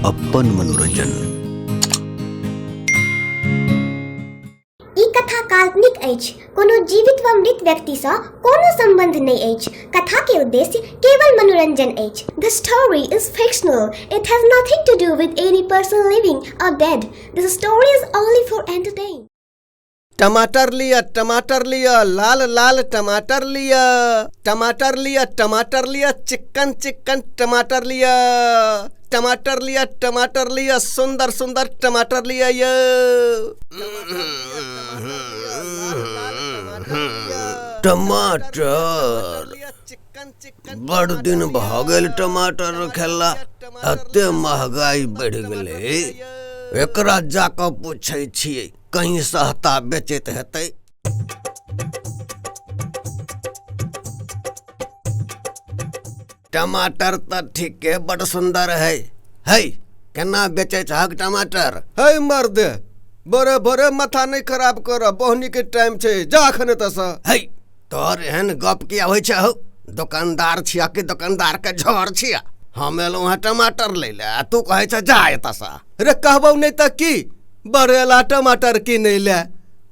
अपन मनोरंजन। ई कथा काल्पनिक अछि। कोनो जीवित वा मृत व्यक्तिसँ कोनो सम्बन्ध नहि अछि। कथा के उद्देश्य केवल मनोरंजन अछि। The story is fictional. It has nothing to do with any person living or dead. This story is only for entertain. टमाटर लिअ, टमाटर लिअ, लाल लाल टमाटर लिअ, टमाटर लिअ, टमाटर लिअ, चिक्कन चिक्कन टमाटर लिअ, टमाटर लिअ, टमाटर लिअ, सुंदर सुंदर टमाटर लिअ यौ। टमाटर बड़ दिन भऽ गेल टमाटर खेला, एते महगाई बढ़ि गेलै। एकरा जा कऽ पूछै छियै, कहीं सहता बेचैत हेतै। टमाटर तऽ ठीके बड़ सुंदर है। है, केना बेचै छहक टमाटर? है मर्दे, बड़े बड़े माथा नहीं खराब कर, बोहनी के टाइम छै, जा अखन एतऽसँ। है, तोहर एहन गप किया होइ छै हौ? दोकानदार छिया कि दोकानदार के झर छिया? हम एलहुँ हँ टमाटर लै लए आ तू कहै छ जा एतऽसँ। रे कहबौ नहि तऽ की, बड़ेला टमाटर किनै लए,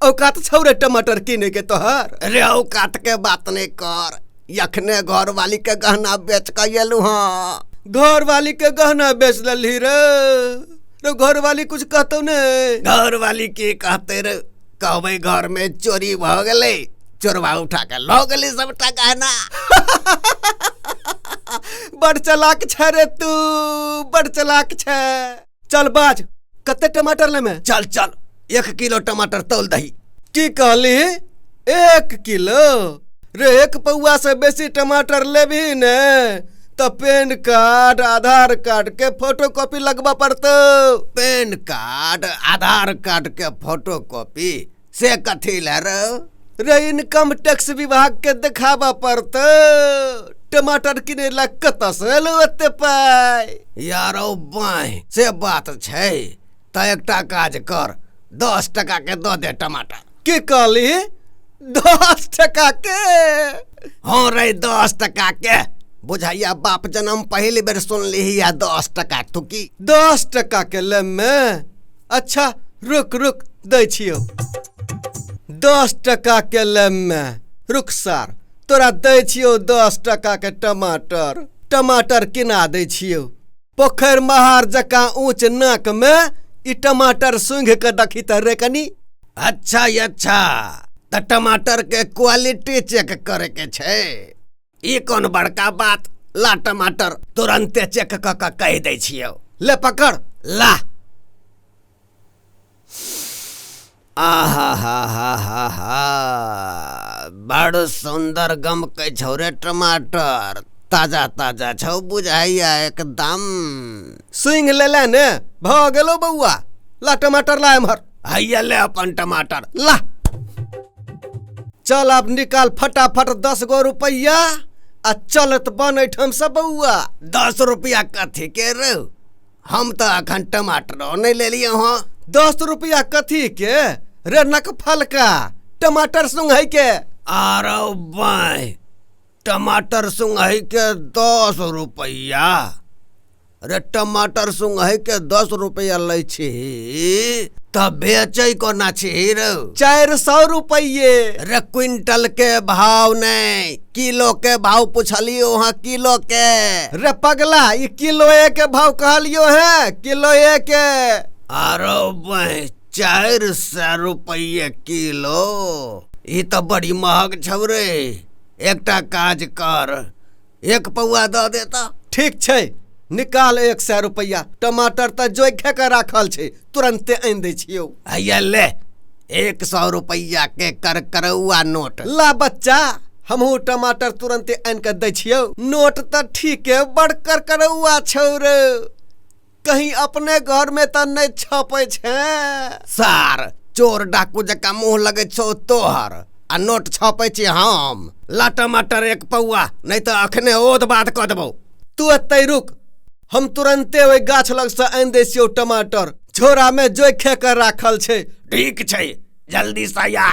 औकात छौ रे टमाटर किनै के तोहर? रे औकात के बात नहि कर, अखने घरवाली के गहना बेच कऽ एलहुँ हँ। घरवाली के गहना बेच लेलही रे? रे घरवाली कुछ कहतौ ने? घरवाली की कहते रे, कहबै घर में चोरी भऽ गेलै, चोरवा उठा के लऽ गेलै सबटा गहना। बड़ चलाक छै रे तू, बड़ चलाक छै। चल बाज, कते टमाटर लेमे? चल चल, 1 किलो टमाटर तौल दही। की कहली, 1 किलो? रे 1 पौआ से बेसी टमाटर लेबही ने तऽ पैन कार्ड आधार कार्ड के फोटो कॉपी लगबऽ पड़तौ। पैन कार्ड आधार कार्ड के फोटो कॉपी से कथी ले रे? रे इनकम टैक्स विभाग के देखाबऽ पड़तौ। टमाटर किनै ला कतऽ से एलौ एते पाइ? यार औ बाँहि, से बात छै तऽ एकटा काज कर, 10 टका के दऽ दे टमाटर। की कहली, 10 टका के? हँ रे 10 टका के। बुझाइया बाप जनम पहिल बेर सुनलिही या 10 टका तुकी। 10 टका के लेमे? अच्छा रुक रुक दै छियौ। 10 टका के लेमे, रुक सार तोरा दै छियौ 10 टका के टमाटर। टमाटर किना दै छियौ। पोखरि महार जकाँ ऊँच नाक में ई टमाटर सूंघ के देखी तऽ रे कनी। अच्छा अच्छा, तऽ टमाटर के क्वालिटी चेक करे के छै, ई कोन बड़का बात। ला टमाटर तुरंते चेक कऽ कऽ कहि दै छियौ। ले पकड़। ला। आहा हा हा हा हा, बड़ सुंदर गमकै छौ रे टमाटर, ताजा ताजा छौ बुझाइया एकदम। सूंघ लेले ने, भऽ गेलौ बौआ। ला टमाटर ला एम्हर। हैया ले अपन टमाटर ला। चल आब निकाल फटाफट 10 गो रुपैआ आ चलत बन एहिठाम से बौआ। 10 रुपैआ कथी के रे? हम तऽ अखन टमाटरो नहि लेलियै हँ। 10 रुपैआ कथी के रे नक फलका, टमाटर सुंघै के। आरो बाँहि, टमाटर सुंघै के 10 रुपैआ? रे टमाटर सुंघै के 10 रुपैआ लै छी तऽ बेचै कोना छी रे? 400 रुपैये। रे क्विंटल के भाव नहि, किलो के भाव पुछलियो हँ, किलो के। रे पगला, ई किलोए के भाव कहलियो है, किलोए के। आरो बाँहि, 400 रुपैये किलो, ई तऽ बड़ी महग छौ रे। एकटा काज कर, 1 पौआ दऽ दे तऽ। ठीक छै, निकाल 100 रुपैआ। टमाटर तऽ जोखि के राखल छै, तुरंते आनि दै छियौ। हैया ले 100 रुपैआ के करकरौआ नोट। ला बच्चा, हमहूँ टमाटर तुरंते आनि कऽ दै छियौ। नोट तऽ ठीके बड़ करकरौआ छौ रे, कहीं अपने घर में तऽ नहि छपै छै। सार चोर डाकू जकाँ मुँह लगै छौ तोहर, आ नोट छपै छी हम। ला टमाटर 1 पौआ, नहि तऽ अखने ओध बाध कऽ देबौ। तू एतै रुक, हम तुरंते ओहि गाछ लगसँ आनि दै छियौ टमाटर, झोरा में जोखे के राखल छै। ठीक छै, जल्दी से आ।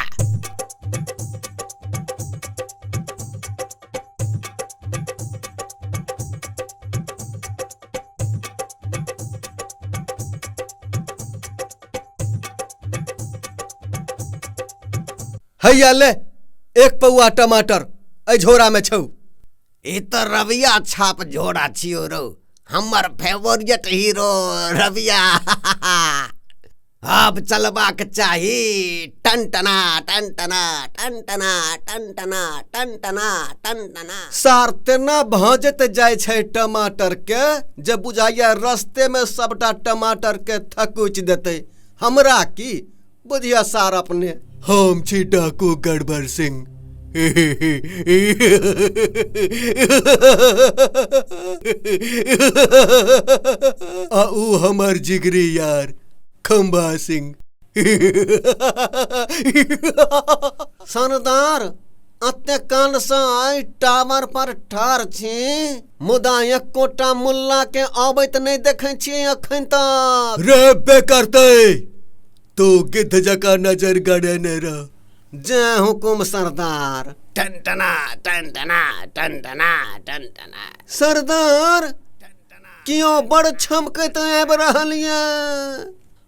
हैया ले एक पौआ टमाटर एहि झोरा में छौ। ई तऽ रविया छाप झोरा छियौ रौ, हमर फेवरेट हीरो रविया। आब चलबाक चाही टनटना टनटना टनटना टनटना टनटना टनटना। सार तेना भाँजैत जाइ छै टमाटर के जे बुझाइया रस्ते में सबटा टमाटर के थकुच देतै। हमरा की बुझिया सार अपने। हम छी डाकू गड़बड़ सिंह। आ ऊ हमर जिगरी यार खंबा सिंह। सरदार अते काल से आइ टावर पर ठार छी, मुदा एकोटा मुल्ला के अबैत नहि देखै छी अखन तक। रे बेकरतै, तू गिद्ध जकाँ नजर गड़ेने रह। जय हुकुम सरदार। टनटना टनटना टनटना टनटना। सरदार कियो बड़ छमकैत आबि रहल यऽ,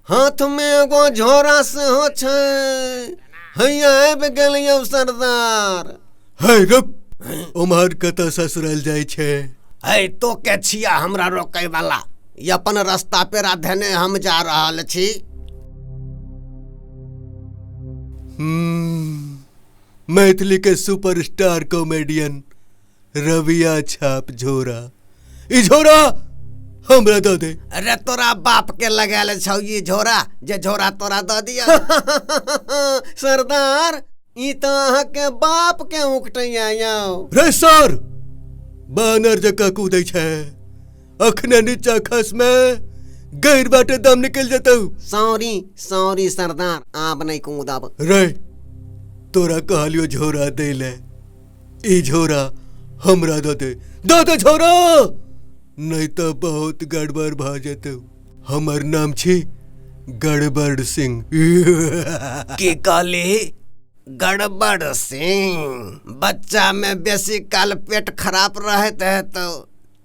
हाथ में एगो झोरा सेहो छै। हैया आबि गेल यौ सरदार। हे रुक, उम्हर कतऽ ससुरल जाइ छै? है तो के छिया हमरा रोकै वाला, ई अपन रास्ता पेरा धेने हम जा रहल छी। मैथिली के सुपरस्टार कॉमेडियन रविया छाप झोरा, ई झोरा हमरा दऽ दे। अरे तोरा बाप के लगायल छौ ई झोरा, जे झोरा तोरा दऽ दिया। सरदार ई तऽ अहाँके बाप के उकटैया यौ। रे सर, बानर जकाँ कूदै छै, अखने नीचा खसमे गैर बाटे दम निकल जेतौ। सॉरी सॉरी सरदार, आब नहि कूदब। रे तोरा कहलियो झोरा दै ले, ई झोरा हमरा दऽ दे। दऽ दे झोरा, नहीं तो बहुत गड़बड़ भऽ जेतौ। हमर नाम छी गड़बड़ सिंह। की कहली? गड़बड़ सिंह? बच्चा में बेसी काल पेट खराब रहत है तो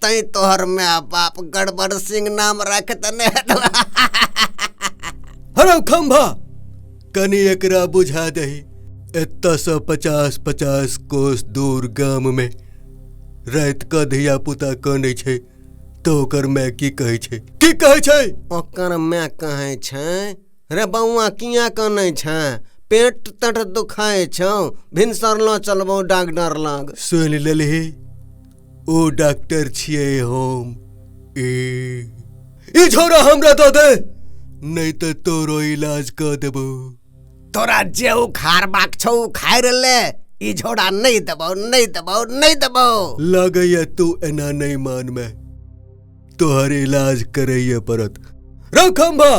तै तोहर my बाप गड़बड़ सिंह नाम रखत ने। हरौ खंभा, कनी एकरा बुझा दही। एतऽ सँ 50-50 कोस दूर गाम में राति कऽ धिया पुता कनै छै तऽ ओकर माय की कहै छै? की कहै छै? ओकर माय कहै छै, रे बौआ किया कनै छै? पेट तट दुखाय छौ, भिनसर लऽ चलबौ डॉक्टर लग। सुनि लेलही, ओ डॉक्टर छियै हम। ई झोरा हमरा दऽ दे, नहीं तऽ तोरो इलाज कऽ देबौ। तोरा जे उखाड़बाक छौ उखाड़ि ले, ई झोरा नहि देबौ नहि देबौ नहि देबौ। लगैया तू एना नहि मानमे, तोहर इलाज करैये पड़त। रौ खंभा,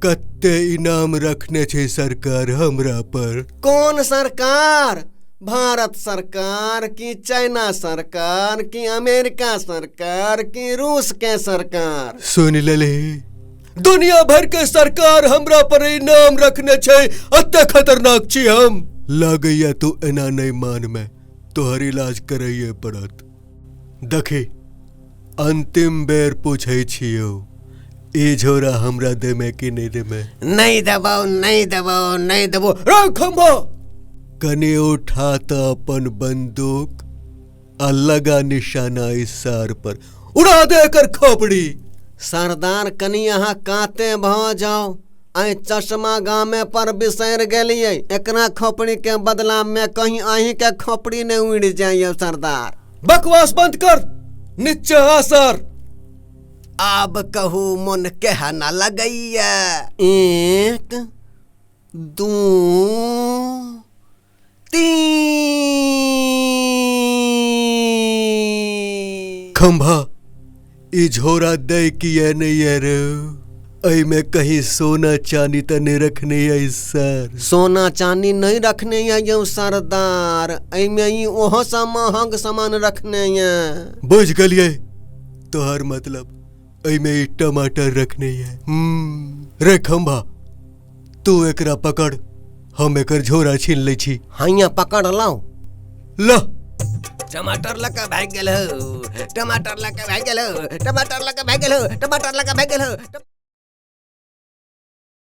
कते इनाम रखने छै सरकार हमरा पर। कौन सरकार? भारत सरकार की चाइना सरकार की अमेरिका सरकार की रूस के सरकार? सुन लेलही, दुनिया भर के सरकार हमरा पर इनाम रखने छै, अते खतरनाक छी हम। लगैया तू एना नहि मानमे, तोहर इलाज करैये पड़त। देखी अंतिम बेर पूछै छियौ, ई झोरा हमरा देमे कि नहि देमे? नहि देबौ नहि देबौ नहि देबौ। रौ खंभा, कने उठा तऽ अपन बंदूक आ लगा निशाना इस सार पर, उड़ा दे एकर खोपड़ी। सरदार कनी अहाँ काते भऽ जाउ, आइ चश्मा गामे पर बिसरि गेलियै, एकरा खोपड़ी के बदला में कहीं अहीं के खोपड़ी नहि उड़ि जाइए सरदार। बकवास बंद कर, नीचे आ सर। आब कहू मन केहन लगैया? 1 2 3। खंभा, ई झोरा दै किया नहीं रे? एहिमे कहीं सोना चानी तऽ नहि रखने अइ सर? सोना चानी नहि रखने यौ सरदार, एहिमे ई ओहो सँ महग सामान रखने यऽ। बुझ गेलियै तोहर मतलब, एहिमे ई टमाटर रखने यऽ। रे खंभा, तू एकरा पकड़, हम एकर झोरा छीन लै छी। हैया पकड़ लौ। ल टमाटर लऽ भागि गेल हो, टमाटर लऽ भागि गेल हो, टमाटर लऽ भागि गेल हो, टमाटर लऽ भागि गेल हो।